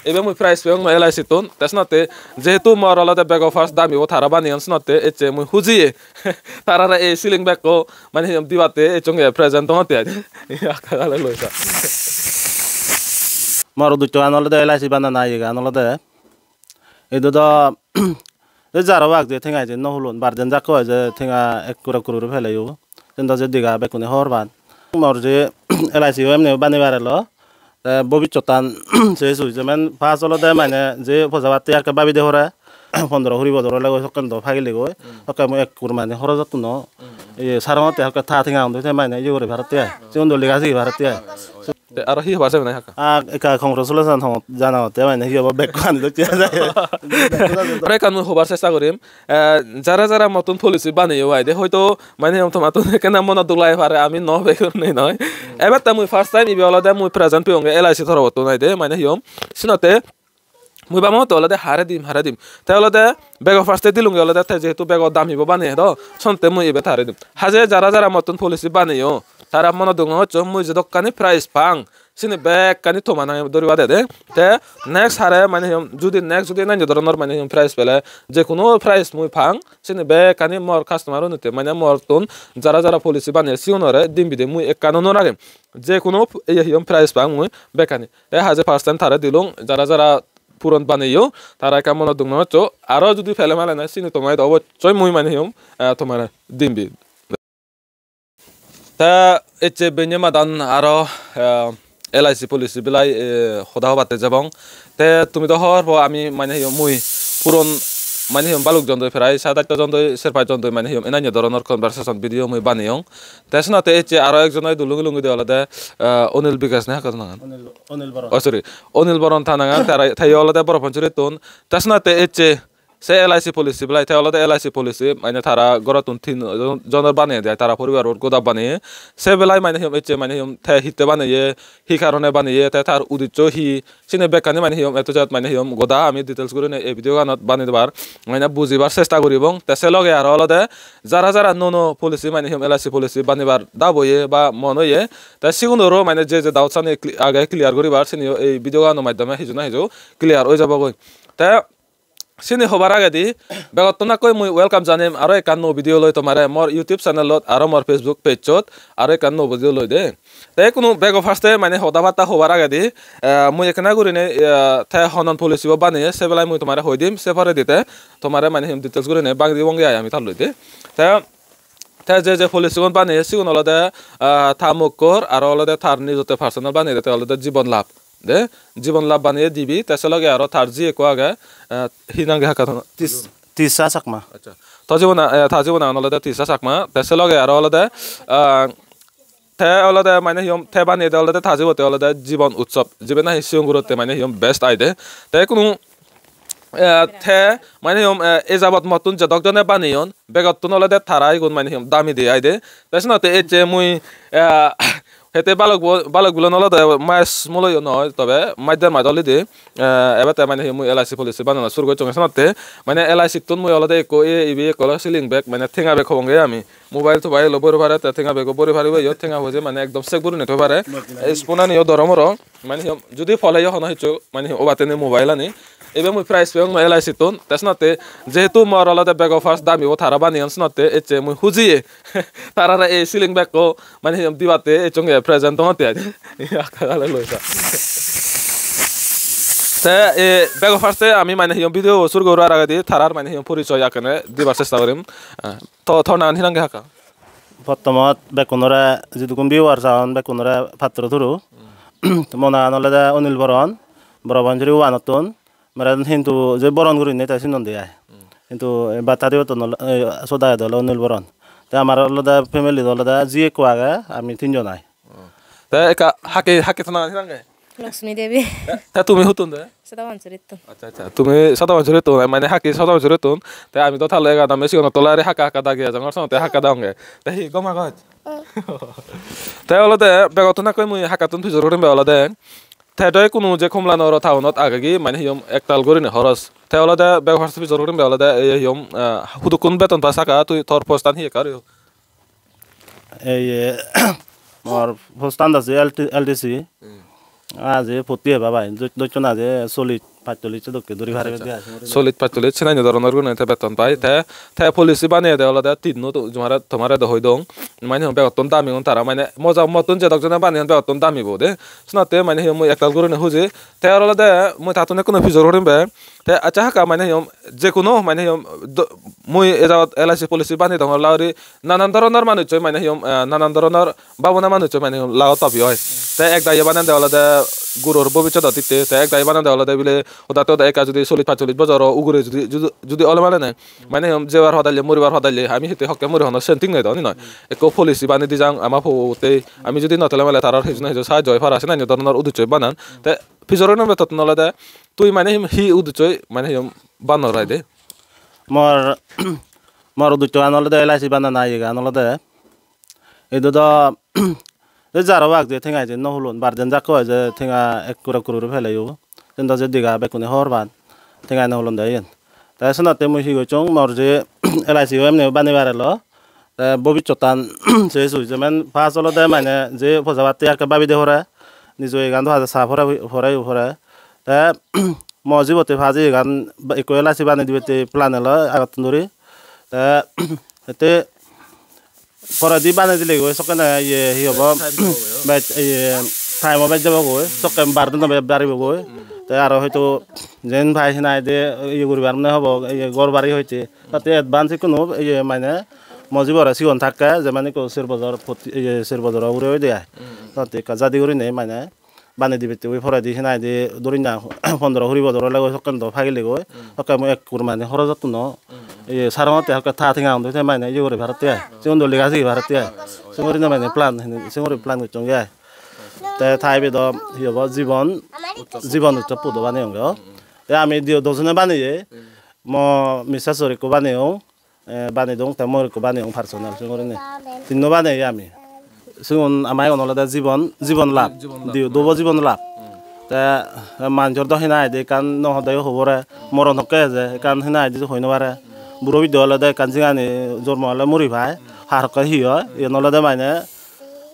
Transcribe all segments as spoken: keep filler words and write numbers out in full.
Ibe mui prize peyong mui L I C tun. Te senotte jehetu mor olode bego first damibo tara baneyon, senotte ecche mui hujiye tarare ei sling bag-ko mane he hom dibatte ecchonge, present dongotte ai de. Akka dale loi sa. Mor uddeccho an olode L I C banana iyegan olode. Idu do ei jaro bak je tenga je no hulon, barjen jakko je tenga ekkur ekkur guri peleyo. Sen do je dega bekkune hobor pan. Mor je L I C o emne bani barelo. Te bobissottan se sui jemen pas olode mane je poja batte akke babi de hore pondro kuri bojor ole goi sokken do pagile goi. Sokke mui ekkur mane horojottuno iye sarongotte, sokke ta tenga undi te mane iye guri parotte ai. Sigun do lega sigi parotte ai. Te aro hi hobar sebe nai hakka? Ah, ekka congratulation hon jana hotte mane hi hobo bekko ani dokke. Aro ekkan mui hobar chesta gorim. Eh, jara jara mottun policy baneyo ai de, hoito mane hi hom tomattun ekkena monot duk lage pare, ami no begor nei noi. Ebatte mui first time ibe olode mui present peyonge L I C torobottun ai de, mane hi hom. Senotte mui bamongotte olode hare dim, hare dim. Te olode bego first-e dilunge olode te jehetu bego damibo baneye do, sonte mui ibe tare dim. Haje jara jara mottun policy baneyo, tara monot duk no goccho, mui jedokkani prize pang, sini bekkani toma nange doriba de de. Te next hare mane hi hom, judi next judi enanyo doronor mane hi hom prize pele, je kuno prize mui pang, sini bekkani mor customer unitte mane mortun jara jara policy baneyer sigunore dim bide, mui ekkano no ragem. Je kuno ye hi hom prize pang mui bekkani. Te haje first time tare dilung, jara jara puron baneyo, tara ekka monot duk no goccho. Aro judi pele male na sini toma idu obossoi mui mane hi hom, eh, tomare dim bi. Te ecche benne madan aro, eh, L I C policy belai, eh, hoda hobatte jebong. Te tumi do hobor po ami mane hi hom mui puron mane hi hom balok jon doi, prai sat atto jon doi, ser pach jon doi mane hi hom enanyo doronor conversation video mui baneyong. Te senotte ecche aro ekjon oi dulungi lungi de olode, eh, Onil Bikash ne hakka nangan? Onil, Onil Boron. Oh, sorry, Onil Boron ta nangan, te aro, te olode Borapansuryttun. Te senotte ecche se L I C policy belai, te olode L I C policy, mane tara gorottun tin jon-, jonor baneye de, tara poribaror goda baneye. Se belai mane hi hom ecche, mane hi hom te hitte baneye, hi karone baneye, te tar uddeccho hi, sini bekkani mane hi hom A to Z mane hi hom goda ami details gurinei ei video ganot banei dibar, mane bujibar chesta guribong. Te se loge aro olode jara jara nuo nuo policy mane hi hom L I C policy banebar dab oye ba mon oye, te sigunoro mane je je doubt ani cl-, age clear guribar siniyo ei video gano maddhome hiju na hiju clear oi jabogoi. Te sini hobar agedi begottun akkoi mui welcome janem aro ekkan nuo video loi tomare mor YouTube channelot aro mor Facebook page-ot aro ekkan nuo video loi de. Te kuno bego first-e mane hoda batta hobar agedi, eh, mui ekkena gurinei, eh, te honon policy bo baneye se belai mui tomare hoi dim, se poredi te tomare mane hi hom details gurinei bangi bongi ai ami tar loi de. Te, te je je policy gun baneye sigun olode, eh, ta mokkor aro olode tar nijotte personal baneye de, te olode Jibon Labh. De, Jibon Labh baneye dibe, te se loge aro tar ji ekko age, eh, hi nang ge hakka tono? Tis-, Tisha Chakma. Accha. To jibon a-, eh, ta jibonan olode Tisha Chakma, te se loge aro olode, eh, te olode mane hi hom, te baneye de olode ta jibotte olode Jibon Utsav, jibe nahi sigon gurotte mane hi hom best ai de. Te kuno, eh, te mane hi hom, eh, e jabot mottun jedok jone baneyon, begottun olode tara igun mane hi hom dami de ai de. Te senotte ecche mui, eh, hete balok bo-, balok bulon olode mas muloyo noi, tobe mas der mas olode, eh, ebette mane hi mui L I C policy banana suru gocchonge senotte, mane L I C-ttun mui olode ekko ye ibe ekko olode sling bag, mane tenga bag hobonge ami. Mobile tobailo bori pare, te tenga bego bori paribo, iyot tenga poje mane ekdom safe gurinei thoi pare. Spoon-ani yo doro moro, mane hi hom, judi poleyo hono hissu, mane hi hom, obatteni mobile-ani. Ibe mui prize peyong mui L I C-ttun, te senotte jehetu mor olode bego first damibo tara baneyon, senotte ecche mui hujiye tarare ei sling bag-ko mane hi hom dibatte ecchonge, present dongotte ai. Akka dale loi sa. Te, e, bego first-e ami mane hi hom video suru gorar agedi tarar mane hi hom porichoy akkene dibar chesta gorim. Eh, to, to nangan hi nang ge hakka? Pottomot bekkunore jidukkun viewer agon bekkunore pattoro turu. Mo nangan olode Onil Boron, Borapansury one-ottun. Mare hintu je Boron gurinei te sinon de ai. Hintu battadi otton olo-, eh, sot agede ole Onil Boron. Te amar olode family olode ji ekko age, ami tinjon ai. Te ekka hakke, hakke to nangan hi nang ge? Lakshmi Devi. Te, te tumi huttun de? Sadabansurittun. Accha, accha. Tumi Sadabansurittun, mane hakke Sadabansurittun. Te ami do tale ega dame sigon tole ari hakka hakka dagi ejongor, senotte hakka dagong ge. Te hi gom agoj? Te olode begottun akkoi mui hakkattun pijor gurim be olode. Te do kuno je Kamalanagar town-ot agegi mane hi hom ektal gurinei horos. Te olode bego first pijor gurim be olode ei hi hom, eh, hudukkun beton pas hakka, tui tor post-an hi ekka aro? Ei, eh, mor post-an do se L T, L T C. Hmm. Aje potti eba bai, do-, docchon aje sollis, pachollis sedokke duri pare. Accha. Sollis, pachollis senai doronor gurinei te beton pai. Te, te policy baneyede olode tinno to-, jomare, tomare do hoi dong. Mane hiyom begottun dami gun tara, mane moja mottun jedok jone baneyon begottun dami bo de. Senotte mane hiyom mui ektal gurinei huji. Te aro olode mui tattun ekkuno pijor gurim be. Te accha hakka mane hiyom je kuno mane hiyom do-, mui e jagat L I C policy banei dong holla guri nanan doronor manuchoi mane hiyom, eh, nanan doronor babona manuchoi mane hiyom lagot pabi oi. Te ek dagi banande olode guror bobissodot hitte, te ek dagi banande olode bile hodatte hoda ekka judi sollis pachollis bojoro ugure judi, judi, judi ole mane ne, mane hiyom jebar hodalle, muribar hodalle, ami hitte hokke muri hono sen thik nei do, ni noi? Ekko policy banei di jang ama pobotte, ami judi no tele mele tarar hiju na hiju sahajjo oi para, senanyo doronor udussoi banan. Te pijor gurinei bettun olode tui mane hi, hi udussoi mane hiyom banor aide? Mor, mor udusso an olode L I C banana iyegan olode. Idu do, ei jaro bak je tenga je no hulon, barden jakko je tenga ekkur ekkur guri peleyo. Sen do je dega bekkune hobor pan. Tenga no hulon de iyen. Te senotte mui hi gossong, mor je L I C o emne bani barelo. Te bobissottan se sui jemen pas olode mane je poja batte akke babide pore, nijo egan do haja sa pore, pore, pore. Te mo jibotte pas egan ekko L I C bani dibette plan elo agottun duri. Te ette poredi bani dilegoi sokkene iye hi hobo? Bej iye time o bej jebogoi, sokken barden o bej baribogoi. Te aro hoito jen pai hinai de iye guribar mane hobo, iye gor bari hoite. Tatte advance ikkunu iye mane mo jibore sigon thakke jemen ikko ser bojor poti-, iye ser bojoro ugure oide ai. Tatte ekka jadi gurinei mane bani dibette ui poredi hinai de durinei pondro kuri bojor olegoi sokken do pagilegoi. Sokke mui ekkur mane horojottuno iye sarongotte hokke ta tenga undi te mane iye guri parotte ai. Sigun do lega sigi parotte ai. Sigun gurinei mane plan, sigun guri plan gossonge ai. Te ta ibe do hi hobo jibon, jibon ussop pudo baneyonge o. Te ami diyo dojone baneye. Mo missus or ekko baneyong, eh, banedong, te mor ekko baneyong personal sing gurinei. Tinno baneye ami. Sigun ama igun olode jibon, jibon lab. Jibon lab. Di-, dubo jibon lab. Hmm. Te, eh, manjor do hina hoide ekkan no hodeyo hobore, moron hokke eje, ekkan hina hoide hoi no pare. Buro bidde olode ekkan jingani jormo ole muri pai, har hokke hi oi, iyen olode mane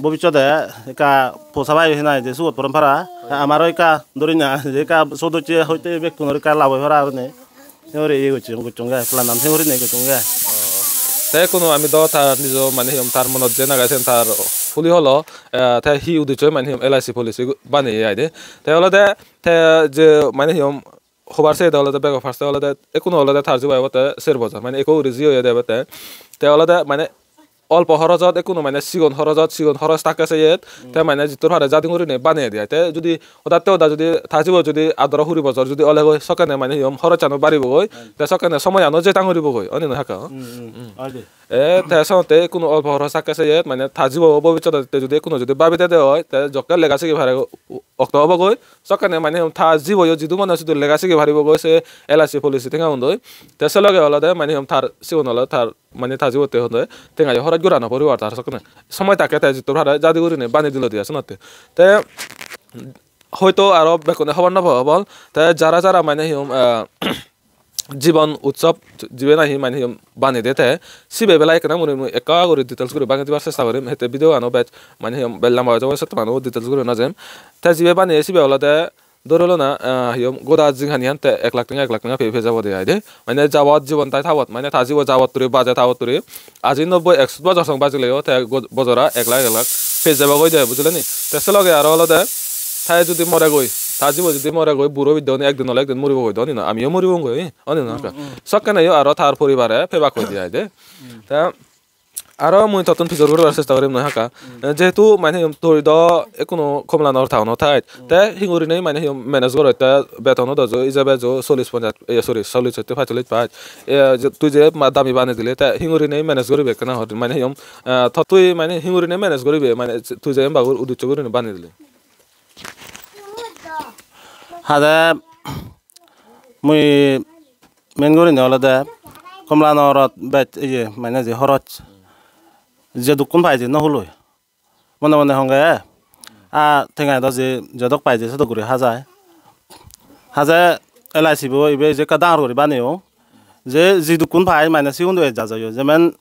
bobissode ekka posa pai hina hoide sugot poron para. Amaro ekka dori na, je ekka sodocche hoite bekkunor ekka lab oi para gurinei. Se hure iye gocchong, gocchonge ai, plan an se hure nei gocchonge ai. Te ekkuno ami do tar nijo mane hi hom tar monot jen age sen tar huli holo, eh, te hi uddecchoi mane hi hom L I C policy gu-, baneye ai de. Te olode te je mane hi hom hobar se de olode bego first olode ekkuno olode tar jibo ebotte ser bojor mane ekko guri jiye de ebotte. Te olode mane olpo horojot ekkuno mane sigon horojot, sigon horoj takke seyet, te mane jittur pare jading gurinei baneye de ai. Te judi hodatte hoda judi ta jibo judi adoro huri bojor judi olegoi, sokkene mane hi hom horossano baribogoi, te sokkene somoyano jetang guribogoi, oni noi hakka? Hmm, hmm. Hmm. Oi de. E, te sotte ekkuno olpo horoj takke seyet, mane ta jibo bobissodotte judi ekkuno judi babi dede oi, te jokke lega sigi pare okto obogoi, sokkene mane hi hom ta jiboyo jidu mone sidu lega sigi paribogoi se L I C policy tenga undoi. Te se loge olode mane hi hom tar sigun olode tar mane ta jibotte honde tenga yo horoj gora no poribo ar tar sokkene. Somoi takke te jittur pare jadi gurinei bani dilo de ai senotte. Te hoito aro bekkune hobor no pebak, te jara jara mane hi hom, eh, jibon utsob jibe nahi mane hi hom banede te sibe belai ekkena mui, mui ekka guri details guri banei dibar chesta gorim. Hette video ano bej mane hi hom bej lamba oi jabo, sotto mane details guri no jem. Te jibe baneye sibe olode dhori lo na, ah, hi hom, goda jinghaniyan te ek lakh tenga, ek lakh tenga pei, pei jabo de ai de. Mane jabot jibon tai tabot, mane ta jibo jabot turi, baje tabot turi, aji nobboi ekso bojor song bajileyo te go-, bojora ek lakh, ek lakh pei jabo goi de, bujileni? Te se loge aro olode ta judi more goi, ta jibo judi more goi, buro bidde oni ekdin ole ekdin muribo goi de, oni na? Amiyo muribong goi, oni na? Hmm, hmm. Sokkene yo aro tar poribare pebak goi de ai de. Hmm. Te aro mui tottun pijor guribar chesta gorim noi hakka. Hmm. Eh, jehetu mane hi hom tui do ekkuno Kamalanagar town-ot thai. Hmm. Te hi gurinei mane hi hom manage gorot, te beton-o do jo ijebe jo chollish ponjash, eh, sorry, chollish hotte pachollish pai. Eh, je, tui je ma-, dami banei dile, te hi gurinei manage guribe ekkena hor, mane hi hom, eh, to tui mane hi gurinei manage guribe, mane tui je embagur uddeccho gurinei banei dile. Hade mui main gurinei olode Kamalanagarot bej iye mane je horoj jedukkun pai je no huloi. Mone mone honge, a, tenga do je jedok pai je sedok guri hajai. Haje L I C bo ibe je ekka dangor guri baneyon. Je jedukkun pai mane sigun do ejja joyo. Jemen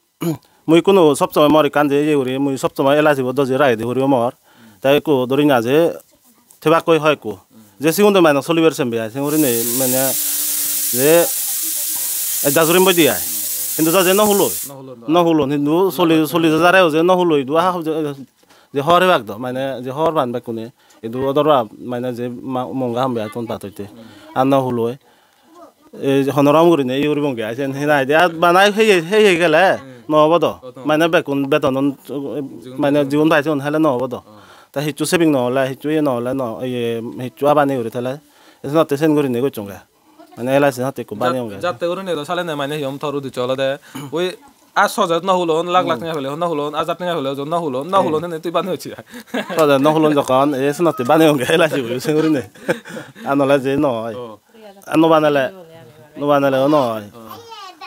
mui ikkunu sob somoi mor ekkan je iye guri, mui sob somoi L I C bo doje ragedi puribo mor. Te ikku dhori na je thebakkoi hoi ekku. Je sigun do mane solibar sembe ai, sigun gurinei mane je adjust gurim boide ai. Hintu je no hulon. No hulon do. No hulon, hintu soli, soli jare je no huloi, idu aha je, je hor ebak do, mane je hor ban bekkune. Idu odor ba, mane je ma-, monga hambe ai ton pat hoite. Ar no huloi. Ei honorom gurinei iye guribonge ai, sen hi nai de, ar bana heye, heye gele no obo do. Mane bekkun betonun, mane jigun pai sigun hele no obo do. Ta hissu saving no ole, hissu iye no ole, no, iye, hissu abani guri thele. Senotte sen gurinei gocchonge. Mane L I C senotte ekku baneyonge. Jatte gurinei do salene mane hi hom tor uddeccho olode. Ui ar sojet no hulon, lakh lakh tenga pele no hulon, hajar tenga pele no hulon, no hulon hene tui baneyocchi ai. Sojet no hulon jokkon, e senotte baneyonge L I C guri sen gurinei. Ar nole je no oi. Ar no banele, no banele o noi.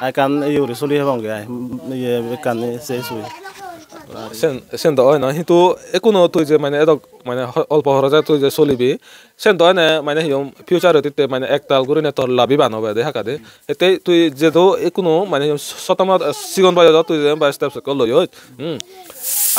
Ai ekkan iye guri soli hebonge ai. Iye ekkan se sui. Sen, sen do oi noi. Hintu ekkuno tui je mane edok mane ho-, olpo horojat tui je solibi. Sen do ene mane hi hom future-ot itte mane ektal gurine tor labiban obede hakkade. Ette tui jedo ekkuno mane hi hom sotomot, eh, sigon boyojot tui je by steps ekko loyoj. Hmm.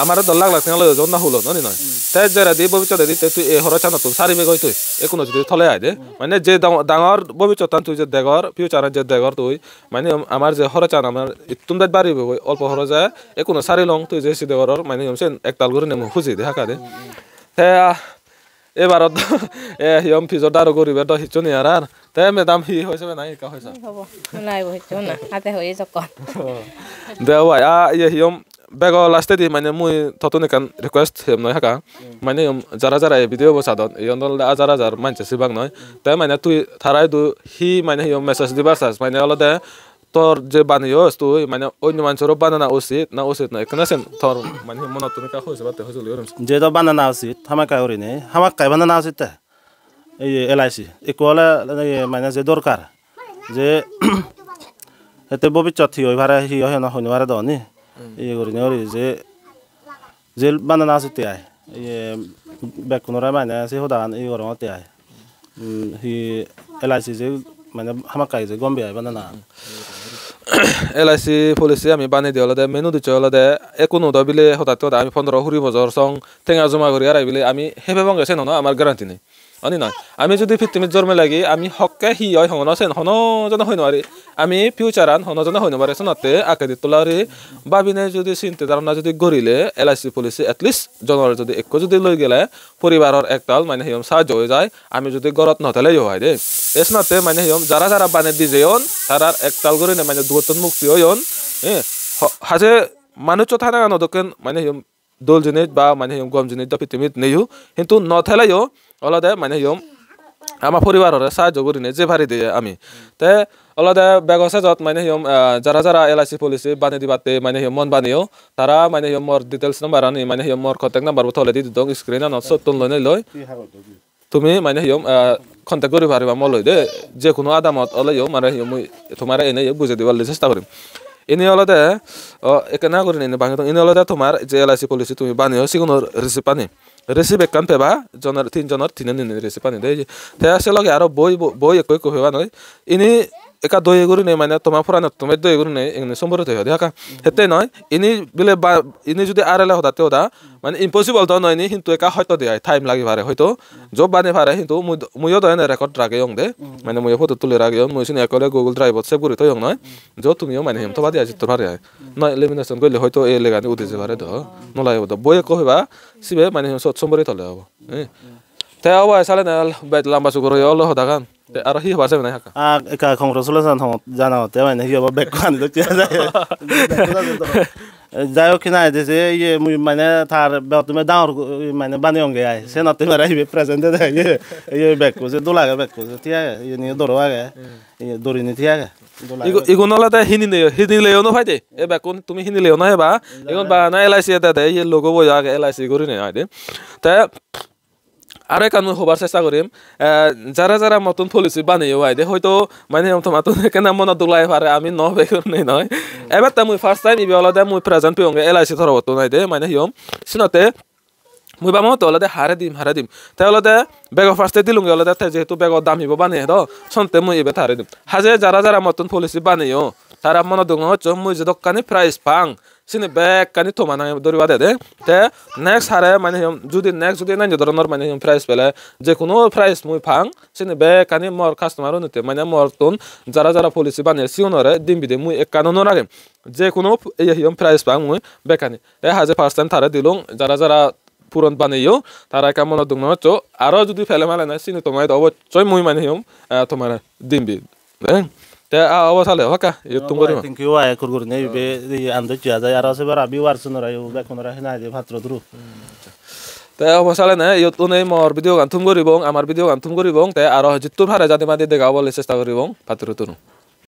Amare do lakh lakh tenga loyo jon na hulon, oni noi? Te jeredi bobissottedi te tui ei horosanottun sari begoi tui, ekkuno judi tole ai de. Mane je dang-, dangor bobissottan tui je degor, future-an je degor tui, mane amar je horossan amar ittun bej bari begoi, olpo horose ekkuno sari long tui je side goror, mane sen ektal gurinei mui huji de hakkade. Te, ah, ebarot, eh, hi hom pijor daro guribar do hissu nei ar ar. Te madam hi hoise be nai ekka hoisa? Hobo. Nai bo hissu na. Ate hoye jokkon. De o bhai, a, iye hi hom bego lastedi mane mui tottun ekkan request hiyom noi haka. Mane hiyom jara jara ei video bo sadon, iyon olode hajar hajar manje sibak noi. Te mane tui tara idu hi mane hiyom message dibar sas, mane olode tor je baneyos tui mane onyo manjoro banana usit na usit noi, ekkena sen tor mane hi monottun ekka hoi sebatte hojoli gorim. Je do banana usit, hamakkai gurinei, hamakkai banana usit te. Ei L I C ekko ole, ei mane je dorkar, je ete bobissot hi oi pare, hi oi no hoi no pare do ni. Iye gurinei guri je, je banana sitte ai. Iye bekkunore mane se hodagan iye gorongotte ai. Hmm, hi L I C je mane hamakkai je gom biyai banana. L I C policy ami banei di olode main uddeccho olode ekkuno do bile hodatte hoda ami pondro kuri bojor song tenga joma guri arai bile ami hebe bonge sen hono amar guarantee nei. Oni noi? Ami judi pittimit jorme lagi, ami hokke hi oi hongono sen hono jone hoi no pari. Ami future-an hono jone hoi no pare, senotte akke dittola guri babine judi sinte dharona judi gorile, L I C policy at least jonore judi ekko judi loi gele, poribaror ektal mane hiyom sahajjo oi jai, ami judi gorot no theleyo ai de. E senotte mane hiyom jara jara bane di jeyon, tarar ektal gurine mane dugottun mukti oyon. Eh, ho-, haje manuccho thana gano dokken mane hiyom dol jinis ba mane hiyom gom jinis do pittimit neyo, hintu no theleyo olode mane hiyom ama poribarore sahajjo gurine je pari de ami. Te olode bego sejot mane hiyom, ah, jara jara L I C policy banei dibatte mane hiyom mon baneyo, tara mane hiyom mor details number ani mane hiyom mor contact number bo toledi di dong screen anot, sottun loi nei loi. Tumi mane hiyom, ah, contact guri pariba mo loi de, je kuno adamot oleyo mane hiyom mui tomare ene yo bujei diballe chesta gorim. Ini olode, o, ekkena gurinei ini bangi dong. Ini olode tomar je L I C policy tumi baneyo, sigunor receipt ani. Receipt ekkan peba, jonor, tin jonor, tinen tinen receipt ani de. Te se loge aro boi, boi ekko ekko peba noi. Ini ekka doye gurinei mane toma puranot toma doye gurinei engine sombore toye de haka. Hette noi, ini bile ba, ini judi arele hodatte hoda, mane impossible do noi ni, hintu ekka hoito de ai, time lagi pare hoito. Job bani pare, hintu mui, muiyo do ene record rageyong de. Mane muiyo photo tuli rageyong, mui sini ekkore Google Drive-ot save guri toyong noi. Jo tumiyo mane hiyom toba de ai, jittor pare ai. Noi, lamination golle hoito ei legani udi je pare do. No lagibo do. Boi ekko peba, sibe mane hiyom sot sombori tole obo. Eh. Te obo ai sale na bej lamba sugor oye olo hodagan. Te aro hi hobar sebe nai hakka? Ah, ekka congratulation hon jana hotte mane hi hobo bekko ani dokke jai. Bekko jai to. Jai hok hinai de se iye mui mane tar begottun dangor gu-, mane baneyonge ai. Senotte mare ibe present de iye, iye bekko se dol age bekko se thik age. Iye ni doro age. Iye dorini thik age. Dol age. Igu-, igun olode hinileyo, hinileyo no paide. E bekkun tumi hinileyo no heba. Igun bana L I C de de, iye logo bo age L I C gurinei ai de. Te aro ekkan mui hobar chesta gorim, eh, jara jara mottun policy baneyo ai de, hoito mane hiyom tomattun ekkena monot duk lage pare, ami no pei gurinei noi. Ebatte mui first time ibe olode mui present peyonge L I C torobottun ai de, mane hiyom. Senotte mui babotte olode hare dim, hare dim. Te olode bego first-e dilunge olode te jehetu bego damibo baneye do, senotte mui ibe hare dim. Haje jara jara mottun policy baneyo, tara monot duk no goccho, mui jedokkani price pang, Sini bekkani toma nange doriba de de. Te next hare mane hi hom, judi next judi enanyo doronor mane hi hom prize pele, je kuno prize mui pang, sini bekkani mor customer unite mane mor tun jara jara policy bane siunore dim bide mui ekkano no ragem. Je kuno ye hi hom prize pang mui bekkani. Te haje first time tare dilung, jara jara puron baneyo, tara ekka monot duk no hoccho. Aro judi pele male na sini toma idu obossoi mui mane hi hom, eh, tomare dim bi. Eh, te a obo sale, hokka, iyot tun guri. Thank you, ai, kur gurinei ibe, iye, ando jia jai, aro se bara viewers unore, ibe kunore hinai de patro turu. Te obo sale ne, iyot tun ei mor video gan thum guribong, amar video gan thum guribong, te aro jittur pare jadi madi dega obole chesta guribong, patro turu.